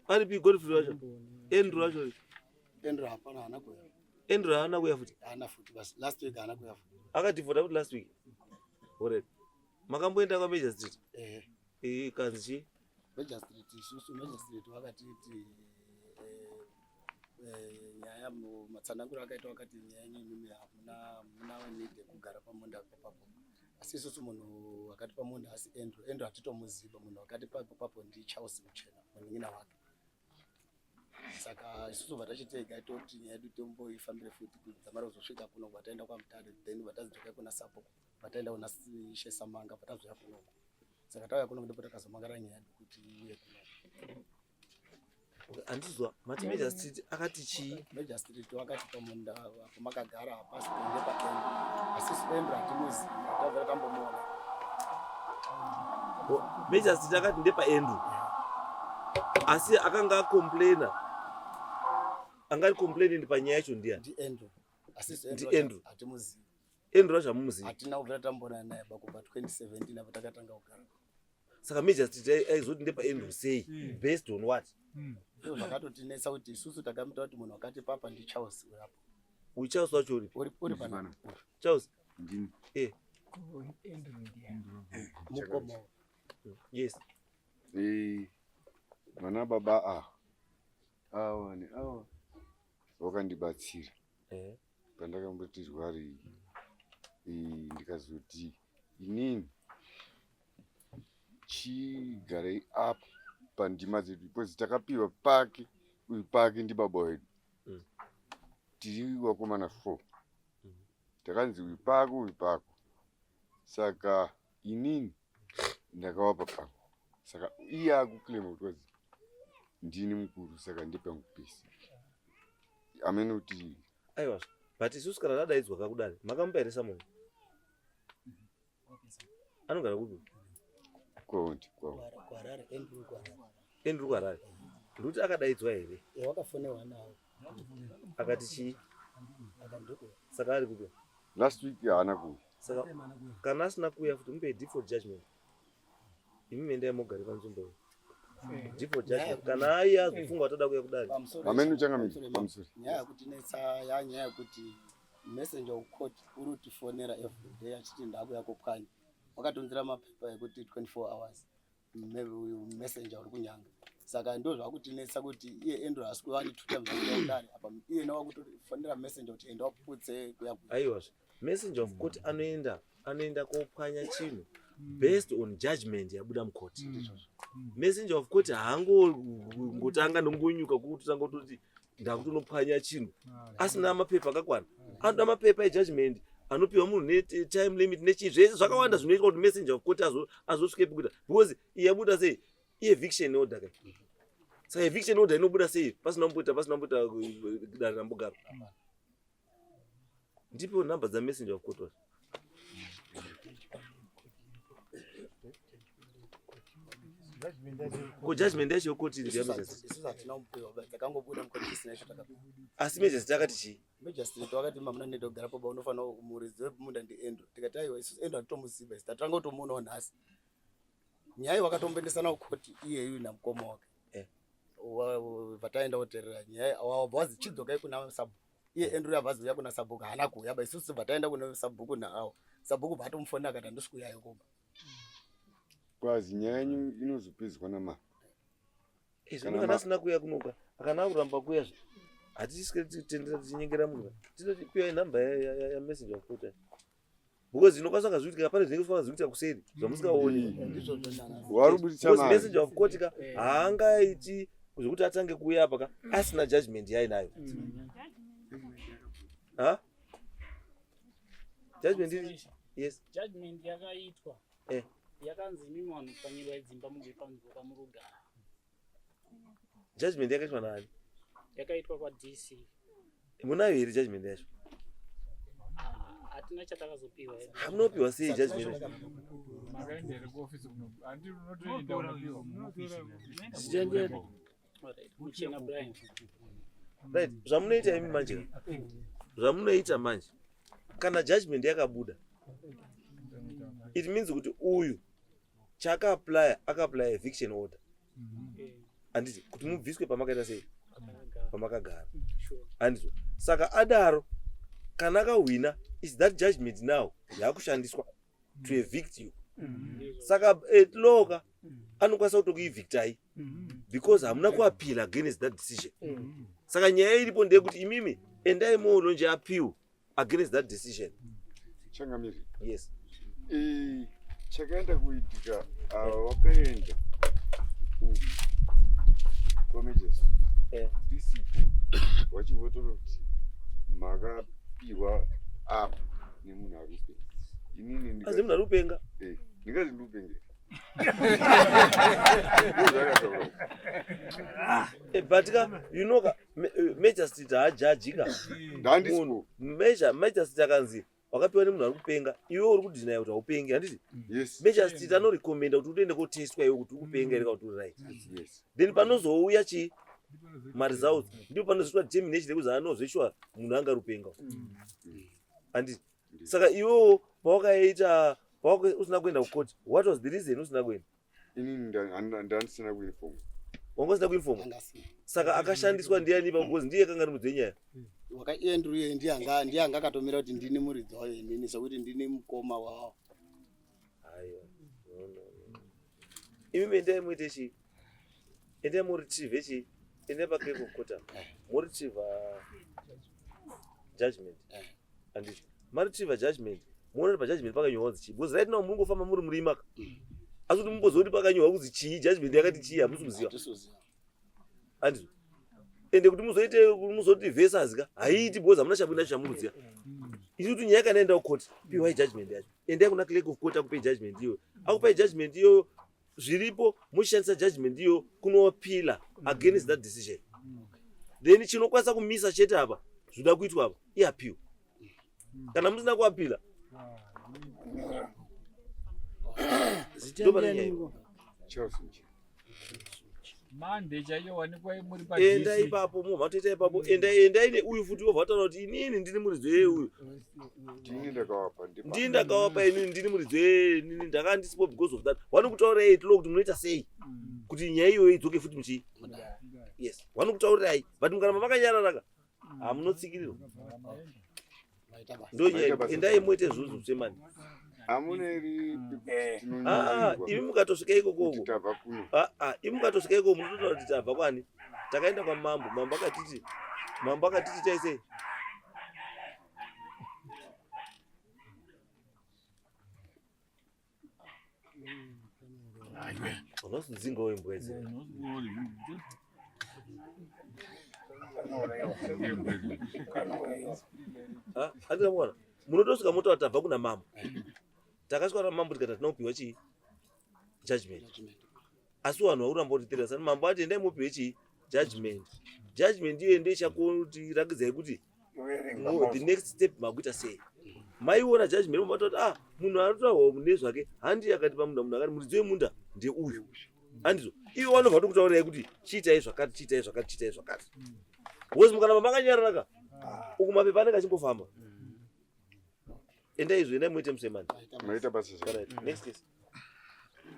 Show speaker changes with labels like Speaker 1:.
Speaker 1: Aripi Godfrey wacho? Andrew wacho.
Speaker 2: Andrew hapana haana kuuya.
Speaker 1: Andrew haana kuuya futi.
Speaker 2: Haana futi basi last week haana kuuya futi.
Speaker 1: Akadivhota futi last week. Alright. Makamboenda kwa Major Street?
Speaker 2: Eh.
Speaker 1: Eh, kanzi chii?
Speaker 2: Major Street isusu Major Street vakatiti eh, eh, nyaya matsananguro akaita vakati nyaya yenyu imimi hamuna hamuna need yekugara pamunda papapo asi isusu munhu akati pamunda asi Andrew Andrew hatitomuziva munhu akati papo papo ndi Charles Muchena munin'ina wake saka isusu vatachitega toti nyaya yedu tomboifambire futi kudzamara kuzosvika kuno vataenda kwaMutare then vatazidzoka kuna sabhuku vataenda kuna Ishe Samanga vatazouya kunoko saka tauya kuno ndipo takazomangara nyaya yedu kuti iuye kuno.
Speaker 1: Handizwa mati Major Street akati chii?
Speaker 2: Major Street wakati pamunda pamakagara hapasi penge paEndro asi isu Andrew hatimuzivi hatabvira tambomuona.
Speaker 1: Major Street akati ndepaAndrew asi akanga acomplaina anga ari complaining panyaya yacho ndiani?
Speaker 2: NdiAndrew asi isu
Speaker 1: Ndi Andrew.
Speaker 2: hatimuzivi.
Speaker 1: Andrew wacho hamumuzivi?
Speaker 2: Hatina kubvira tamboonana naye ba kubva 2017 apo takatanga kugara.
Speaker 1: Saka Major Street aizoti ndepaAndrew sei? Based on what?
Speaker 2: Ndizvo zvakatotinetsa kuti isusu takamuta kuti munhu wakati papa ndiCharles urapo.
Speaker 1: Uyu Charles wacho uripi?
Speaker 2: Uri panapa.
Speaker 1: Charles.
Speaker 3: Ndini.
Speaker 1: Eh.
Speaker 2: Mukoma.
Speaker 1: Yes.
Speaker 3: Eh, vana baba ava ava neava vakandibatsira
Speaker 1: Eh.
Speaker 3: pandakamboti rwarei ndikazoti inini chigarei apa pandima dzedu because takapiwa pake uyu pake ndibaba wedu tiri vakomana 4 takanzi uyu pako uyu pako saka inini ndakawapa pangu saka iye akuclaima kuti wazi ndini mukuru saka ndepangu pese amene kuti
Speaker 1: Aiwa, but isusu kana tadaidzwa kakudare makamupa here summon? Anogara kupi?
Speaker 3: Kwaondi kwao.
Speaker 2: KuHarare, Andrew kuHarare.
Speaker 1: Andrew kuHarare. Ndikuti akadaidzwa here?
Speaker 2: Eh, wakafonerwa nawo.
Speaker 1: Akati chii?
Speaker 2: Akandikuya.
Speaker 1: Saka ari kupi?
Speaker 3: Last week haana kuuya.
Speaker 1: Saka kana asina kuuya futi mupe default judgment. Imi endai mogare panzvimbo iyo. Default judgment. Kana aiye azofunga kuti ada kuuya kudare.
Speaker 3: Amene uchangamire pamusoro.
Speaker 2: Nyaya yekutinetsa yanyaya yekuti messenger of court uri kutifonera everyday achiti ndakuya kopwanya. Wakatonzera mapepa ekuti 24 hours uyu messenger uri kunyanga. Saka ndo zvakutinetsa kuti iye Andrew haasi kuva ne 2 times akuya kudare apa iye nawa kutofonera messenger kuti enda waputse kuya kuya.
Speaker 1: Aiwa, messenger of court anoenda kopwanya chinhu based on judgment yabuda mucourt. Messenger of court haangongotanga nongonyuka kutotanga kutoti ndakutonopwanya chinhu asina mapepa akakwana. Anoda mapepa ejudgment anopiwa munhu netime limit nechii zvese zvakawanda zvinoitwa kuti messenger of court azosvike pekuita because iyi yabuda sei i-eviction order ka. Saka eviction order inobuda sei pasina kumboita dare rambogara? Ndipo nhamba dzamessenger of court wacho. Ko judgment yacho yekoti iri
Speaker 2: Isusu
Speaker 1: yamajesty?
Speaker 2: Isusu hatina kumupiwa but takangobuda mukoti tisina icho takapiwa.
Speaker 1: Asi majesty akati chii?
Speaker 2: Magistrate wakati mamuna nenda kugara paba unofanira muridzi wemunda ndiAndrew. Tikati aiwa isusu Andrew hatitomuziva isu tatanga kutomuonawo nhasi. Nyaya wakatomboendesana kukoti iyeyu namukoma wake. Vataenda kuterera nyaya wabva wazi chidzokai kuna sabhuku. Iye Andrew yabva azi uya kuna sabhuku haana kuuya ba isusu vataenda kuna sabhuku naawo. Sabhuku vatomufonera akati handisi kuuyayo kumba.
Speaker 3: Kwazi nyaya yenyu inozopedzwa namambo.
Speaker 1: Zvino kana asina kuuya kunoka akana kuramba kuuya zve hatisike titendera tichinyengera munhu tinoti piwai nhamba yamessenger of court because inokwanisa kunga zviitika pane zvinenge zvifanira zviitika kuseri zvamusikaoni.
Speaker 3: Warubuditsa
Speaker 1: Because
Speaker 3: mari.
Speaker 1: messenger of court ka haangaiti zvekuti atange kuuya apa ka asina judgment yainayo. Ha? Judgment iri yes.
Speaker 4: Judgment yakaitwa. Yakanzi imimi vanhu pfanyirwai dzimba mubve panzvimbo pamurugara.
Speaker 1: Judgment yakaitwa nani?
Speaker 4: Yakaitwa kwa DC.
Speaker 1: Munayo here judgment yacho?
Speaker 4: Hatina chatakazopiwa hedu.
Speaker 1: Hamunopiwa sei judgment?
Speaker 5: Makaenda here kuofisi kuno? Handi unotoenda unopiwa muofisi.
Speaker 1: Zvichaendera.
Speaker 4: Alright, Muchena Brian.
Speaker 1: Right, zvamunoita imi manje. Zvamunoita manje. Kana judgment yakabuda. It means kuti uyu chaka apply aka apply eviction order. Handiti kuti mubviswe pamakaita sei, pamakagara, handizvo? Saka adaro, kana akahwina, is that judgment now yaakushandiswa to evict you. Saka at law ka, anokwanisa kutokuevictai because hamuna kuappeal against that decision. Saka nyaya iripo ndeyekuti imimi endai moolodge appeal against that decision.
Speaker 3: Changamiri.
Speaker 1: Yes.
Speaker 3: Chakaenda kuitika, ava wakaenda kwamagistrate tisipo, vachivotora kuti makapiwa apa nemunhu ari kupenga. Inini
Speaker 1: Azi munhu ari kupenga.
Speaker 3: Ndingazi ndiri kupengera.
Speaker 1: But ka, you know ka, magistrate haajaji ka.
Speaker 3: Ndandisipo.
Speaker 1: Magistrate akanzi wakapiwa nemunhu ari kupenga, iwe uri kudhinaya kuti haupengi, handiti?
Speaker 3: Yes.
Speaker 1: Magistrate anorecommenda kuti utoende kotestwa iwe kuti uri kupenga here kana kuti uri right.
Speaker 3: Yes.
Speaker 1: Then panozouya chi maresults, ndipo panozoitwa determination yekuzi anozveshuwa munhu anga ari kupenga, handiti? Saka iwewo pawakaita usina kuenda kukoti, what was the reason usina kuenda?
Speaker 3: Inini ndandisina kuinform.
Speaker 1: Wanga usina kuinforma?
Speaker 2: Andasina.
Speaker 1: Saka akashandiswa ndiani ipapo? Because ndiye kanga ari mudzi wenyaya.
Speaker 2: Iye ndiriye, ndiye anga akatomira kuti ndini muridzi wayo inini, sekuti ndini mukoma wawo.
Speaker 1: Aiwa, no, no, no. Imi endai muite chii, endai muretrieve chii, endai paclerk of court apa, muretrieve judgment. Handiti maretrieve judgment, muone kuti pajudgment pakanyorwa kunzi chii? Because right now mungofamba muri murima ka, asi kuti mumboziva kuti pakanyorwa kunzi chii, judgment yakati chii, hamusi kuziva.
Speaker 2: Hatisiziva.
Speaker 1: Handizvo? Ende kuti muzoite muzoti versus ka, haiiti, because hamuna chabuda chamuruziva. Isi kuti nyaya kana enda kukoti, piwai judgment yacho, endai kuna clerk of court, akupai judgment iyoyo. Akupai judgment iyoyo, zviripo muchishandisa judgment iyoyo kunoappeala against that decision. Then chinokwanisa kumisa chete apa, zvinoda kuitwa apa, iappeal. Kana musina kuappeala, ndo pane nyaya iyoyo.
Speaker 3: Charles Muchiri.
Speaker 5: Mande chaiyo wanikwa muri
Speaker 1: Enda
Speaker 5: padc.
Speaker 1: ipapo, mobva toita ipapo. Endai, endai neuyu futi, wobva wataura kuti inini ndini muridzi weuyu.
Speaker 3: Ndini ndakawapa.
Speaker 1: Ndini ndakawapa inini, ndini muridzi weye inini, ndakanga ndisipo because of that. Vanokutaurirai at law kuti munoita sei kuti nyaya iyoyo idzoke futi muchii. Yes, vanokutaurirai, but mukaramba makanyararaka, hamunotsikirirwa.
Speaker 2: Maita basa.
Speaker 1: Ndo nyaya.
Speaker 3: Maita basa.
Speaker 1: Endai muite zvozvo semani.
Speaker 3: Hamuna iri.
Speaker 1: Aa, imi mukatosvika ikokoko,
Speaker 3: Kuti tabva kuno.
Speaker 1: Aa, imi mukatosvika ikoko, munototaura kuti tabva kwani, takaenda kwamambo, mambo akatiti tai sei. Unozodzingawo imbwa idzi. Ah, handina kuona munotosvika motaura tabva kuna mambo, takasvika kuna mambo tikati hatina kupiwa chii, judgment.
Speaker 2: Judgment.
Speaker 1: Asi vanhu vakuramba kutiterera, sani mambo ati endai mupiwe chii, judgment. Judgment iyoyo ndiyo ichakutirakidzai kuti the next step makuita sei. Maiona judgment, mobata kuti ah, munhu ari kutaurwa nezvake handi akati pamunda, munhu akati muridzi wemunda ndeuyu, handizvo? Ivo vanobva tokutaurirai kuti chiitai zvakati, chiitai zvakati, chiitai zvakati, because mukaramba makanyarara uku, mapepa anenge achingofamba. Endai izvo, endai muite musemani.
Speaker 3: Maita basa.
Speaker 1: Alright, next case.